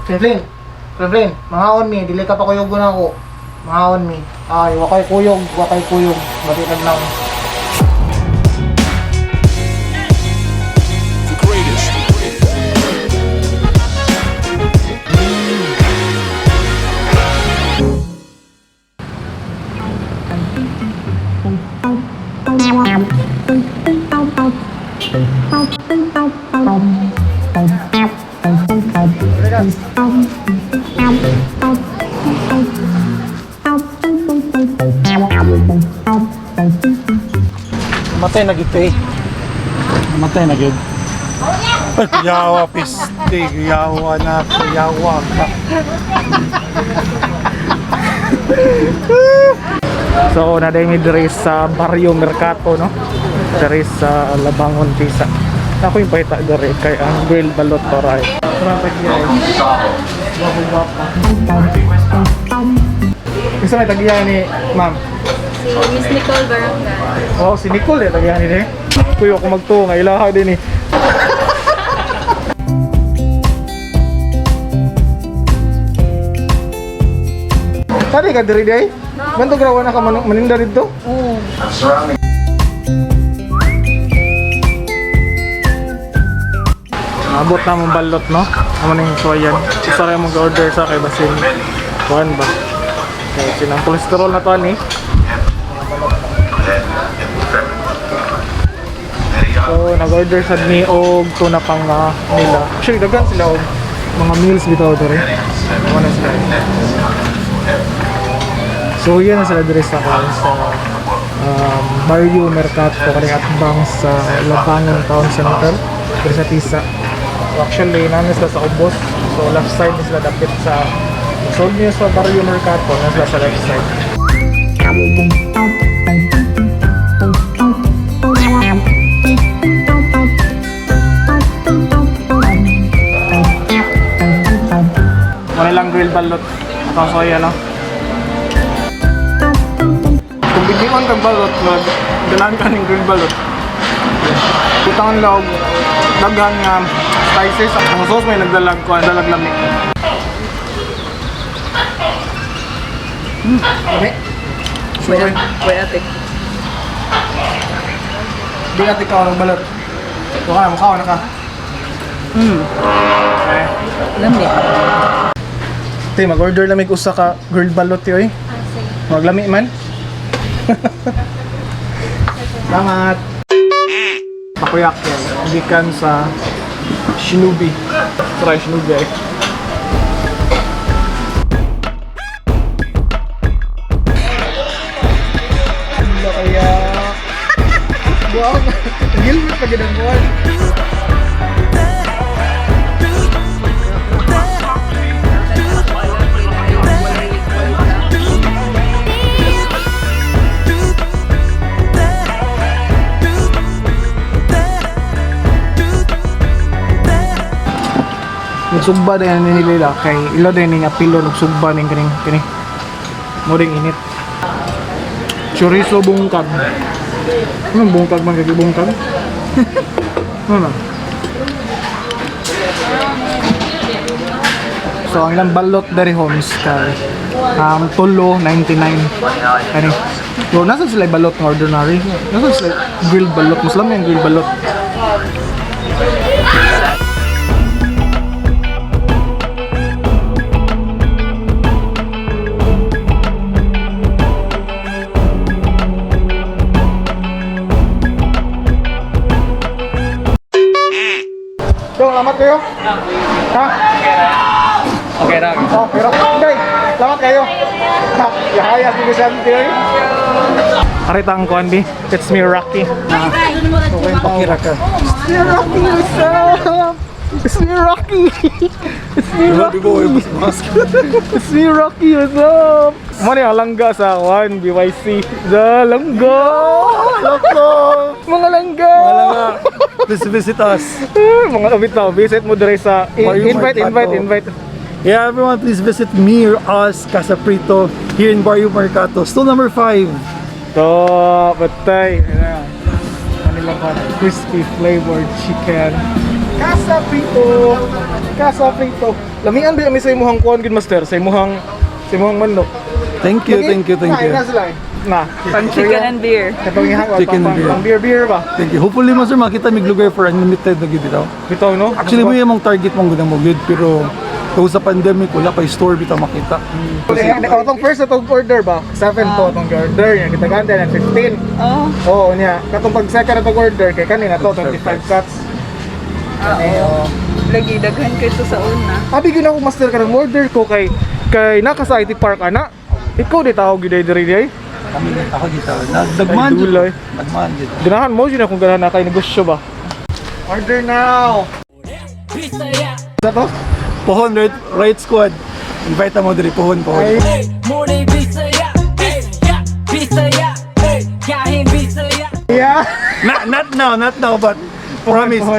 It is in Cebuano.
Flynn, Flynn, Flynn, mangaon mi, dili ka pa kuyog na ako. Mangaon mi. Ay, wakay kuyog, wakay kuyog. Bati lang. The greatest. Matay na gito eh. Namatay na gyud. Ay, kuyawa, piste, kuyawa na, kuyawa ka. So, naday mi diri sa Barrio Mercato, no? Diri sa Labangon, Tisa. Ako yung pahita diri kay ang grilled balot toray. Isa may tagiya ni ma'am. Si Miss Nicole Barangay. Wow, si Nicole eh, tagiya ni eh. Kuya ako magtuo nga ilaha din eh. Tadi ka diri day? Bantog raw na ka maninda dito? Abot na mong balot, no? Amo ning suwayan. Isa ra mong order sa kay basin. Kuan ba? Kay sinang cholesterol na to ani. So, nag-order sad mi og tuna pang nila. Actually, daghan sila og mga meals bitaw diri. Mo na sila. So, yan na sila diri sa kuan sa Barrio Mercato kani atbang sa Labangon Town Center diri sa Tisa. So, actually, nana sila sa ubos. So, left side na sila dapit sa sold niyo sa Barrio Mercato, na sila sa left side. Wala lang grill balot. Atong soya, no? Kung bigyan kag balot, mag ganan ka ng grill balot. Butangan lang og daghan nga spices. Ang sauce may nagdalag ko, dalag lami. Lami. Sorry. Wait, ate. Di natin ka ng balot. Mukha na, mukha na ka. Okay. Lami. Te, mag-order lamig usa ka grilled balot yoy. Maglami man. Salamat. Pakuyak yan. Gikan sa Shinobi. Try Shinobi eh. Ano kaya? Buwag. Gilbert pa gid ang buwan. Nagsugba din ni nila kay ilo din ning apilo nagsugba ning kaning kini. Mo ring init. Chorizo bungkag. Anong bungkag man kay bungkag? Ano? So ang ilang balot diri homes kay tulo 99 kani. So nasa sila balot nga ordinary. Nasa sila grilled balot. Mas lami ang grilled balot. Dong, lamat kayo? Ha? Okay ra. Oh, pero hindi. Lamat kayo. Ha, yahaya si Vicente oy. Arita ang kuan bi. It's me Rocky. Okay, pakira ka. It's me Rocky, what's up? It's me Rocky. It's me Rocky. It's me Rocky, what's up? Mo ni ang langga sa kuan BYC. The langga. Loko. Mga langga. Wala. Please visit us. Mga bitaw, visit mo dire sa Barrio invite, invite, Mercato. Invite. Yeah, everyone, please visit me or us, Casa Prito, here in Barrio Mercato. Still number 5. To, patay. Ayan. Manila pa. Crispy flavored chicken. Casa Prito. Casa Prito. Lamian ba mi sa imuhang kuan gud, master, sa imuhang manok. Thank you, thank you, thank you. Na sila eh. Na. Pang chicken and beer. Katong ihang Chicken and beer. Pang beer beer ba? Thank you. Hopefully mo, sir, makita mig lugar for unlimited na gyud bitaw. Bitaw, no? Actually mo yung target mong gud mo gyud, pero kung sa pandemic wala pa store bitaw makita. Kasi atong first atong order ba? 7 to atong order niya. Kita ganda ng 15. Oh. Oo niya. Katong pag second atong order kay kanina to 25 cuts. Oo. Lagi daghan kay to sa una. Abi gyud ako, master, kanang order ko kay naka sa IT Park ana. Ikaw di tao gyud diri di ay. Kami ako dito. Nagdagman Ay, dulay. Nagman jud. Ganahan mo jud akong ganahan na kay negosyo ba. Order now. Sa to? Pohon right, right squad. Invite mo diri pohon pohon. Ay. Yeah. Not now, not now, but promise.